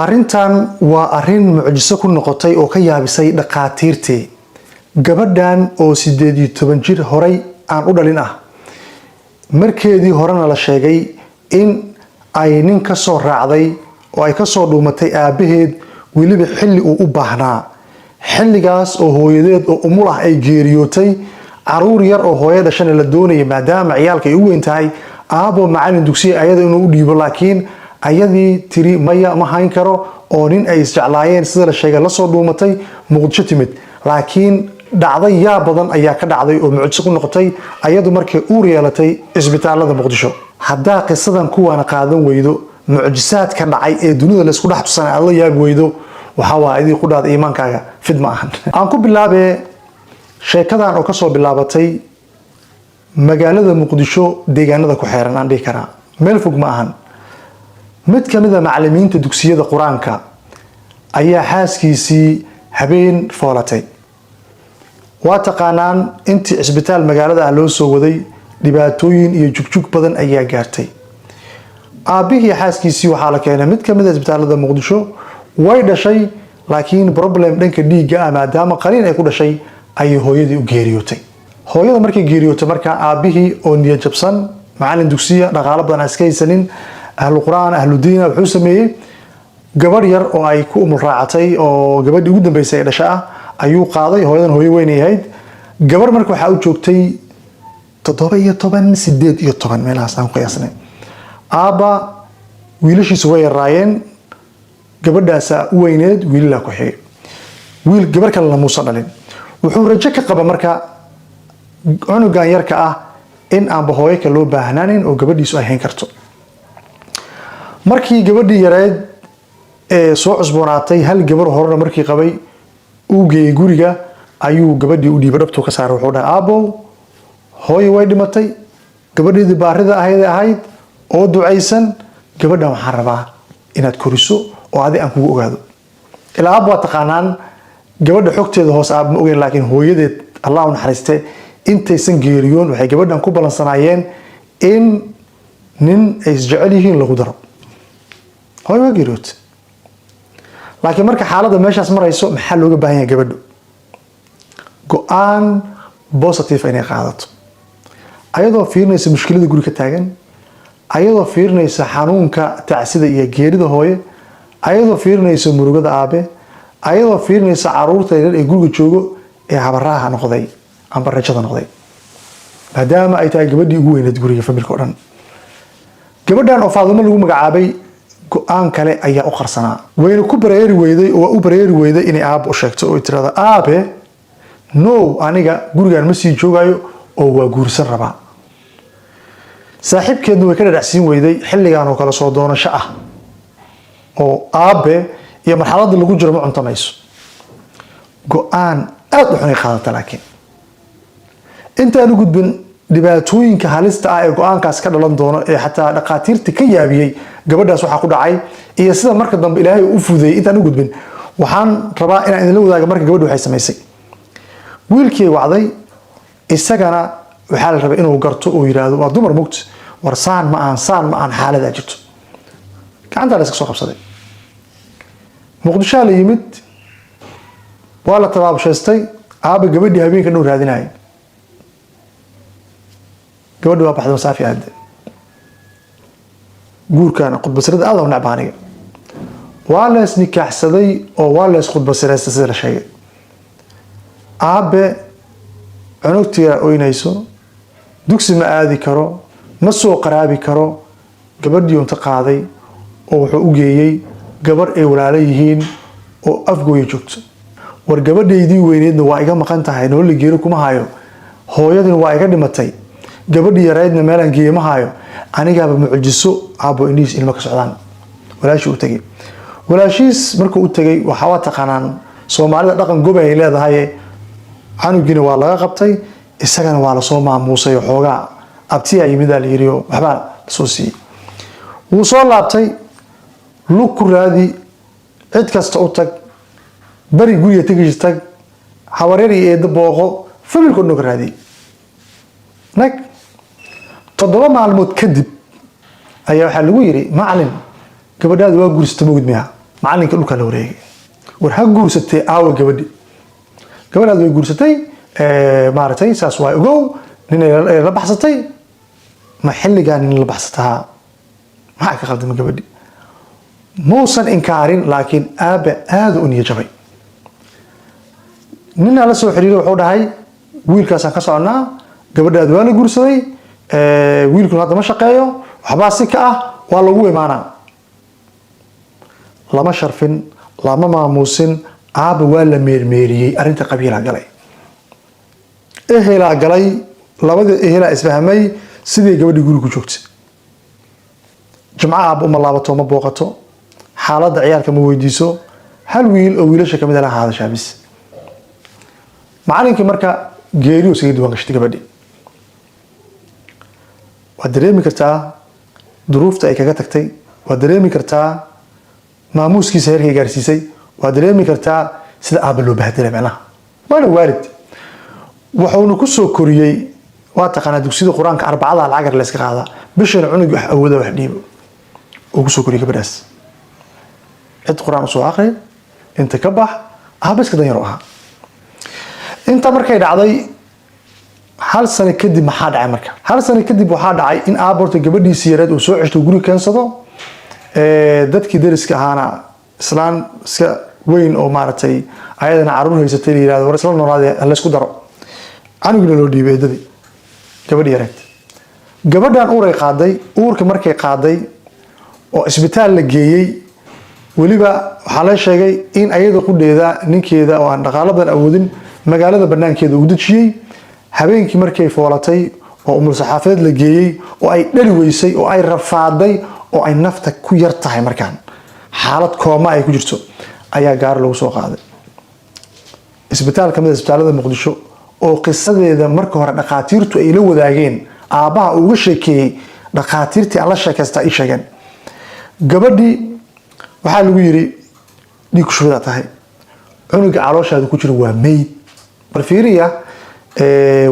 Arrintan waa arrin mucjiso ku noqotay oo ka yaabisay dhakhaatiirtii. Gabadhan oo 18 jir horay aan u dhalin ah, markeedii horena la sheegay in ay nin ka soo raacday oo ay kasoo dhuumatay aabaheed, weliba xilli uu u baahnaa, xilligaas oo hooyadeed oo umul ah ay geeriyootay, caruur yar oo hooyo dhashana la doonaya, maadaama ciyaalka ay u weyn tahay aabo macalin dugsiya ayada inuu u dhiibo, laakiin ayadii tiri maya, ma hayn karo, oo nin ay isjeclaayeen, sida la sheegay, lasoo dhuumatay, Muqdisho timid. Laakiin dhacday yaa badan ayaa ka dhacday oo mucjiso ku noqotay ayadu markay uur yeelatay isbitaalada Muqdisho. Haddaa qisadan kuwaana qaadan weydo, mucjisaadka dhacay ee dunida laysku dhex tusana aad la yaabi weydo, waxaa waa idii ku dhahda iimaankaaga fid ma ahan. Aan ku bilaabee sheekadan oo kasoo bilaabatay magaalada Muqdisho, deegaanada ku xeeran aan dhihi karaa, meel fog ma ahan. Mid ka mid a macalimiinta dugsiyada Qur-aanka ayaa xaaskiisii habeen foolatay. Waa taqaanaan, intii cisbitaal magaalada ah loo soo waday dhibaatooyin iyo jugjug badan ayaa gaartay. Aabbihii xaaskiisii waxaa la keenay mid kamid a isbitaalada Muqdisho. Way dhashay, laakiin problem dhanka dhiigga ah, maadaama qaliin ay ku dhashay, ayay hooyadii u geeriyootay. Hooyada markay geeriyootay markaa, aabbihii oo niyad jabsan, macalin dugsiya, dhaqaalo badan aan iska haysanin, ahlu Qur-aan, ahlu diina, wuxuu sameeyey gabadh yar oo ay ku umul raacatay oo gabadhii ugu dambeysay ee dhasha ah ayuu qaaday. Hooyadan hooyo weyn ay ahayd. Gabar marka waxaa u joogtay 17, 18 meelahaas aan ku qiyaasnay. Aabba wiilashiisu way yaraayeen, gabadhaasaa u weyneed, wiilalaa ku xigay, wiil gabar kalena muusan dhalin. Wuxuu rajo ka qaba marka cunugan yarka ah in aanba hooyo kale loo baahnaanin oo gabadhiisu ay hayn karto. Markii gabadhii yareed ee soo cusboonaatay, hal gabar horena markii qabay, uu geeyey guriga, ayuu gabadhii u dhiibay, dhabtuu ka saaray. Wuxuu dhahay: "Aabow, hooyo way dhimatay, gabadheedii baarida ahayd ahayd oo ducaysan, gabadhan waxaan rabaa inaad koriso oo adi aan kugu ogaado." Ilaa aab waa taqaanaan, gabadha xogteeda hoos aab ma ogeyn, laakiin hooyadeed, Allah u naxariiste, intaysan geeriyoon waxay gabadhan ku ballansanaayeen in nin ay isjecel yihiin lagu daro. Hooyo waa geeriyootay, laakiin marka xaaladda meeshaas marayso, maxaa looga baahan yahay gabadhu? Go-aan positive inay qaadato, ayadoo fiirinaysa mushkilada guri ka taagan, ayadoo fiirinaysa xanuunka tacsida iyo geerida hooye, ayadoo fiirinaysa murugada aabe, ayadoo fiirinaysa caruurta yaryar ee guriga joogo ee habaraaha noqday amba rajada noqday, maadaama ay tahay gabadhii ugu weyneed guriga, familka o dhan. Gabadhan oo Faadumo lagu magacaabay, go-aan kale ayaa u qarsanaa. Wayna ku bareeri weyday oo waa u bareeri weyday inay aaba u sheegto oo tirahdo: "Aabe, no, aniga gurigan ma sii joogayo oo waa guursan rabaa." Saaxiibkeedna way ka dhadhacsiin weyday xilligan oo kale soo doonasho ah oo aabe iyo marxaladda lagu jiro ma cuntamayso. Go-aan aada u xunay qaadata. Laakiin intaan u gudbin dhibaatooyinka halista ah ee go-aankaas ka dhalan doono, ee xataa dhakhaatiirta ka yaabiyey gabadhaas waxaa ku dhacay iyo sida marka dambe Ilaahay u fudeeyey, intaan u gudbin, waxaan rabaa inaan idinla wadaaga marka gabadha waxay samaysay. Wiilkii wacday, isagana waxaa la rabay inuu garto oo yiraahdo: "Waa dumar mugt, war saan ma ahan, saan ma ahan, xaaladaa jirto." Gacantaa la iska soo qabsaday, Muqdishoa la yimid, waa la tabaabshaystay. Aaba gabadhii habeenka dhow raadinaya, gabadhi waa baxday, masaafi aade. Guurkan khudbasirada aad u necba aniga. Waa lees nikaaxsaday oo waa lees khudbasireystay, sida la sheegay. Aabe cunugtiira oynayso, dugsi ma aadi karo, ma soo qaraabi karo. Gabadhii unta qaaday oo wuxuu u geeyey gabarh ay walaalo yihiin oo Afgooya joogto. "War gabadhaydii weyneedna waa iga maqan tahay, nololi geeri kuma hayo, hooyadina waa iga dhimatay, gabadhii yareydna meelaan geeye ma hayo anigaaba." Mucjiso, aabo indhihiis ilmo ka socdaan. Walaashii u tegay. Walaashiis markuu u tegay, waxaa waa taqaanaan Soomaalida dhaqan goba ay leedahay, canugiina waa laga qabtay, isagana waa lasoo maamuusay. Xoogaa abtiyaa yimidaa la yiri oo waxbaa lasoo siiyey. Wuu soo laabtay. Lug ku raadi, cid kasta u tag, bari guriga tegiis tag, habareer iyo eedo booqo, familka o dhan ka raadiyey. Nag 7 maalmood kadib ayaa waxaa lagu yiri: "Macalin, gabadhaadi waa guursata, mogid miya?" Macalinka dhulkaa la wareegay. War ha guursatay, aawa gabadhi? Gabadhaad way guursatay, maaragtay, saas waay, ogow, nin ay la baxsatay. Ma xilligaa nin la baxsataa? Maxaa ka khaldama gabadhi? Muusan inkaarin, laakiin aabbe aada u niyo jabay. Ninaa la soo xiriiray, wuxuu dhahay: "Wiilkaasaan ka soconnaa, gabadhaad waa la guursaday, wiilkuna hadda ma shaqeeyo, waxbaa si ka ah, waa lagu imaanaa." Lama sharfin, lama maamuusin aabba, waa la meermeeriyey. Arrinta qabiilaa galay, ehelaa galay, labadii ehelaa isfahmay. Sidii gabadhii guri ku joogtay, jimco aabba uma laabato, ma booqato, xaaladda ciyaalka ma weydiiso. Hal wiil oo wiilasha kamid a la hadashaa bis. Macalinkii marka geeriyu iskaga diiwaan gashtay gabadhii. Waad dareemi kartaa duruufta ay kaga tagtay, waad dareemi kartaa maamuuskiisa heerkay gaarsiisay, waad dareemi kartaa sida aabba loo bahadilay. Macnaha waana waalid, wuxuuna ku soo koriyey. Waa taqaanaa dugsiyada Qur-aanka, arbacada lacag yar la iska qaadaa, bishana cunug wax awooda wax dhiibo uu kusoo koriyey gabadhaas. Cid Qur-aan usoo aqri inta ka bax, aabba iska danyaro ahaa. Inta markay dhacday hal sano kadib, maxaa dhacay? Marka hal sano kadib waxaa dhacay in aabba horta gabadhiisii yareed uu soo ceshto, guri keensado. Dadkii dariska ahaana islaan iska weyn oo maaragtay ayadana caruur haysatay la yirahdo, war isla noolaade, laysku daro. Canugina loo dhiibay eedadii gabadhi yareed. Gabadhan uuray qaaday. Uurka markay qaaday oo isbitaal la geeyey, weliba waxaa la sheegay in ayada qudheeda ninkeeda oo aan dhaqaalo badan awoodin magaalada banaankeeda uu dejiyey. Habeenkii markay foolatay oo umul saxaafadeed la geeyey oo ay dhali weysay oo ay rafaaday oo ay nafta ku yar tahay, markaan xaalad kooma ay ku jirto, ayaa gaari lagu soo qaaday isbitaal kamid a isbitaalada Muqdisho, oo qisadeeda marka hore dhakhaatiirtu ay la wadaageen aabbaha uu uga sheekeeyey. Dhakhaatiirtii aan la sheekaystaa ii sheegeen, gabadhii waxaa lagu yiri: "Dhiig kushubadaa tahay, cunuga calooshaada ku jira waa meyd, bal fiiriya,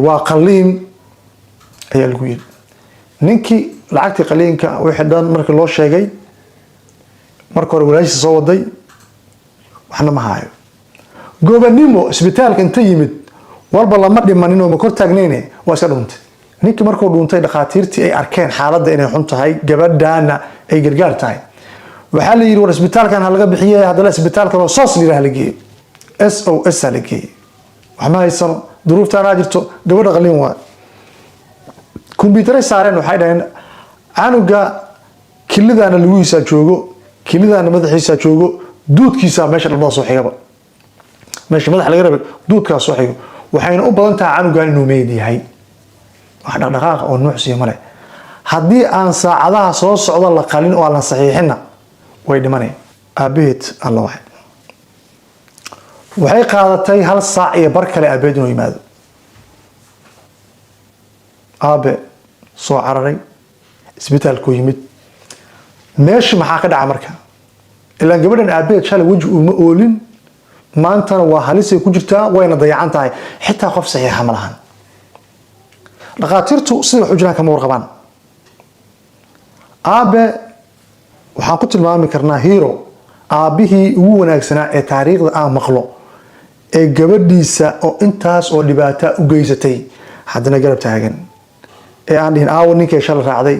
waa qaliin," ayaa lagu yiri. Ninkii lacagtii qaliinka wixii dhan markii loo sheegay, marka hore walaashiisa soo waday, waxna ma haayo. Gobanimo isbitaalka inta yimid, walba lama dhimanin oo ma kor taagnayne, waa iska dhuuntay ninkii. Markuu dhuuntay, dhakhaatiirtii ay arkeen xaaladda inay xun tahay, gabadhaana ay gargaar tahay, waxaa la yidhi: "War isbitaalkan ha laga bixiye." Haddana isbitaalkan oo SOS la yidhaha la geeyey, SOS ha la geeyey. Wax ma haysano, duruuftaanaa jirto, gabadha qaliin waa. Kombyuutaray saareen, waxay dhaheen: "Canuga kilidaana lugihiisaa joogo, kilidaana madaxiisaa joogo, duudkiisaa meesha dhalmada soo xigaba, meesha madax laga rabay duudkaa soo xigo. Waxayna u badan tahay canugan inuu meyd yahay, wax dhaqdhaqaaqa oo nuucsiya male. Haddii aan saacadaha soo socdo la qalin oo aan la saxiixinna, way dhimanaya." Aabaheed alla waxay waxay qaadatay hal saac iyo bar kale aabaheed inuu yimaado. Aabe soo cararay, isbitaalkuu yimid. Meeshii maxaa ka dhaca marka? Ilaan gabadhan aabaheed shalay weji uma oolin, maantana waa halisay ku jirtaa, wayna dayacan tahay, xitaa qof saxiixa ma lahan. Dhakhaatiirtu siday wax u jiraan kama warqabaan. Aabe waxaan ku tilmaami karnaa hero, aabbihii ugu wanaagsanaa ee taariikhda aan maqlo, ee gabadhiisa oo intaas oo dhibaata u geysatay haddana garab taagan, ee aan dhihin aawo ninkay shala raacday.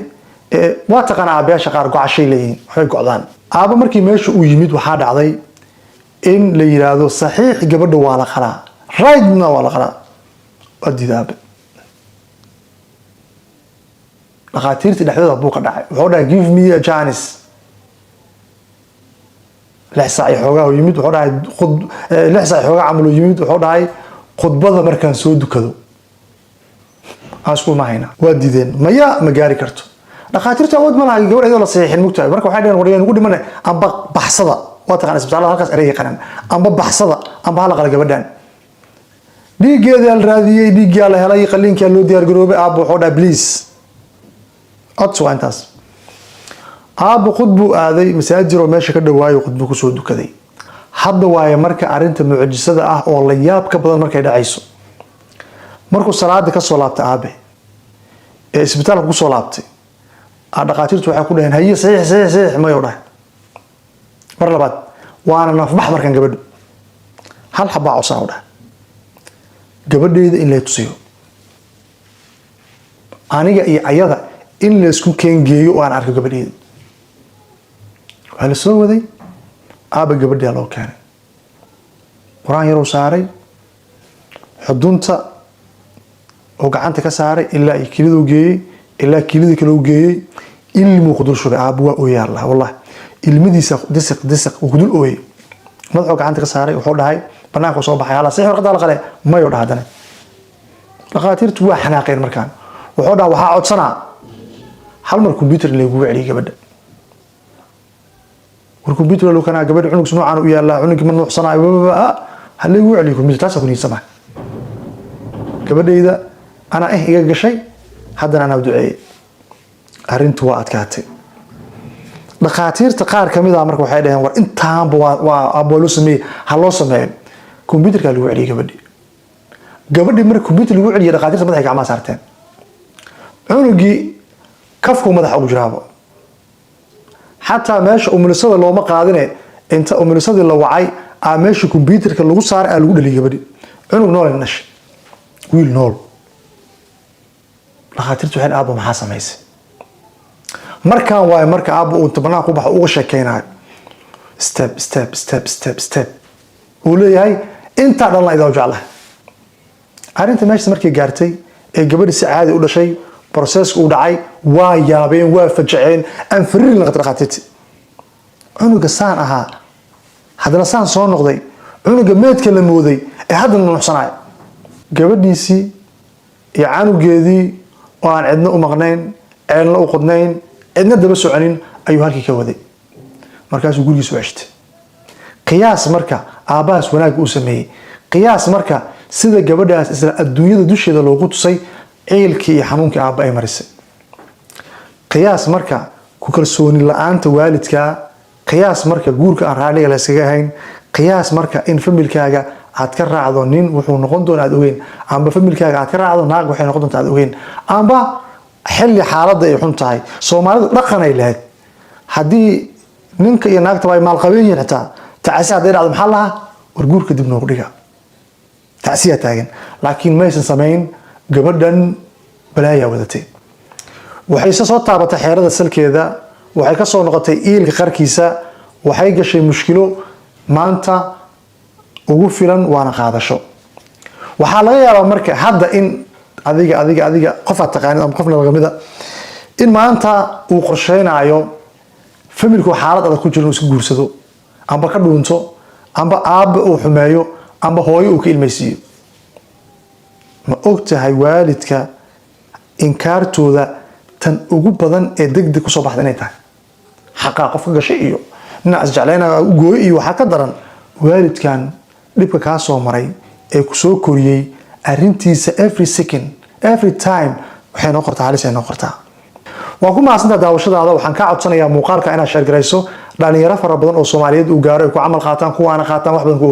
Ee waa taqaana aabayaasha qaar gocashay leeyihiin, waxbay gocdaan. Aaba markii meesha uu yimid, waxaa dhacday in la yiraahdo: "Saxiix, gabadha waa la qalaa, rightna waa la qalaa." Waa diida aabe. Dhakhaatiirtii dhexdooda buu ka dhacay. Wuxuu dhahay: "Give me a chance." 6 saac iyo xoogaa uu yimid, wuxuu dhahay 6 saac iyo xoogaa camal uu yimid. Wuxuu dhahay: "Khudbada markaan soo dukado aan isku imahayna." Waa diideen: "Maya, ma gaari karto." Dhakhaatiirtu awood ma laha gabadh iyadoo la saxiixin, mugtahay. Marka waxay dhaheen: "Wariyaan ugu dhimane, amba baxsada." Waa taqaan isbitaalada halkaas erey yaqaanaan: amba baxsada, amba hala qala gabadhan. Dhiiggeedaa la raadiyey, dhiiggaa la helay, qaliinkaa loo diyaar garoobay. Aabba wuxuu dhahay: "Please, codsi waa intaas." Aabba khudbuu aaday masaajid oo meesha ka dhawaayo, khudbu kusoo dukaday. Hadda waaye marka arrinta mucjisada ah oo la yaab ka badan markay dhacayso. Markuu salaada kasoo laabtay aabe ee isbitaalka kusoo laabtay, dhakhaatiirtu waxay ku dhaheen: "Haye, saxiix, saxiix, saxiix." "Mayo," dhahay mar labaad. Waana nafbax. Markaan gabadhu hal xabaa codsan u dhahay, gabadheyda in lay tusiyo, aniga iyo ayada in laysku keengeeyo oo aan arko gabadheyda. Waa la soo waday aaba, gabadhaa loo keenay, Qur-aan yaruu saaray, xudunta oo gacanta ka saaray ilaa iyo kiliduu geeyey, ilaa kilidii kale u geeyey. Ilmuu kudul shubay. Aaba waa ooyaa lahaa, wallahi, ilmadiisa disiq disiq uu kudul ooyey. Madaxuu gacanta ka saaray, wuxuu dhahay, banaanka soo baxay, hala six warqadaa la qale mayo dhaha. Haddana dhakhaatiirtu waa xanaaqeen. Markaan wuxuu dhaha, waxaa codsanaa hal mar computer in lagugu celiyay gabadha. War computer loo kanaa gabadha, cunug noocaan u yaallaa, cunugii ma nuuxsanaayo, ha lagu celiyo computer. Taasaa ku niidsamahay gabadhayda anaa iga gashay, haddana anaa duceeyey. Arrintu waa adkaatay. Dhakhaatiirta qaar kamid ah marka waxay dhaheen, war intaanba waa loo sameeyey, ha loo sameeyo. Computerka lagu celiyey gabadhii. Gabadhii marka computer lagu celiyey, dhakhaatiirta madaxay gacmaha saarteen. Cunugii kafkuu madaxa ugu jiraaba, xataa meesha umulisada looma qaadine. Inta umulisadii la wacay aa meesha computerka lagu saaray aa lagu dhaliyay gabadhii. Cunug nool ay dhashay, wiil nool. Dhakhaatiirtu waxay, aabba maxaa samaysay markaan? Waayo, marka aabba uu inta banaanka ku baxo uga sheekeynayo step step step step step, uu leeyahay intaa dhalna idaa jeclahay. Arrinta meesha markay gaartay ee gabadhi si caadi u dhashay, processka uu dhacay, waa yaabeen, waa fajaceen, anfariir naqatay dhakhaatiirti. Cunuga saan ahaa haddana saan soo noqday, cunuga meedka la mooday ee haddana nuuxsanayo. Gabadhiisii iyo canugeedii oo aan cidna u maqnayn, ceelna u qodnayn, cidna daba soconin, ayuu halkii ka waday. Markaasuu gurigiisu ceshtay. Qiyaas marka aabbahaas wanaagga uu sameeyey. Qiyaas marka sida gabadhaas isla adduunyada dusheeda loogu tusay ciilkii iyo xanuunkii aabba ay marisay. Qiyaas marka ku kalsooni la-aanta waalidka. Qiyaas marka guurka aan raaliga la iskaga ahayn. Qiyaas marka in familkaaga aad ka raacdo nin wuxuu noqon doona aad ogeyn, amba familkaaga aad ka raacdo naag waxay noqon doonta aad ogeyn, amba xilli xaaladda ay xun tahay. Soomaalidu dhaqan ay lahayd, haddii ninka iyo naagtaba ay maalqabeen yihiin, xitaa tacsi hadday dhacdo, maxaa lahaa? War guurka dib noogu dhiga, tacsiyaa taagan. Laakiin maysan samayn. Gabadhan balaayaa wadatay, waxay se soo taabatay xeerada salkeeda, waxay ka soo noqotay iilka qarkiisa, waxay gashay mushkilo maanta ugu filan waana qaadasho. Waxaa laga yaabaa marka hadda in adiga qof aad taqaanid ama qofna lagamida in maanta uu qorsheynaayo familku xaalad adag ku jiro inuu iska guursado, amba ka dhuunto, amba aabba uu xumeeyo, amba hooyo uu ka ilmaysiiyo. Ma og tahay waalidka inkaartooda tan ugu badan ee degdeg kusoo baxda inay tahay xaqaa qof ka gashay iyo dhinac isjeclaynaya u gooyo iyo waxaa ka daran waalidkan dhibka kaa soo maray ee kusoo koriyey arrintiisa? Every second, every time waxay noo qortaa halis ay noo qortaa. Waa ku mahadsantaa daawashadaada. Waxaan kaa codsanayaa muuqaalka inaad share garayso, dhalinyaro fara badan oo Soomaaliyeed uu gaaro, ay ku camal qaataan, kuwaana qaataan wax badan ku.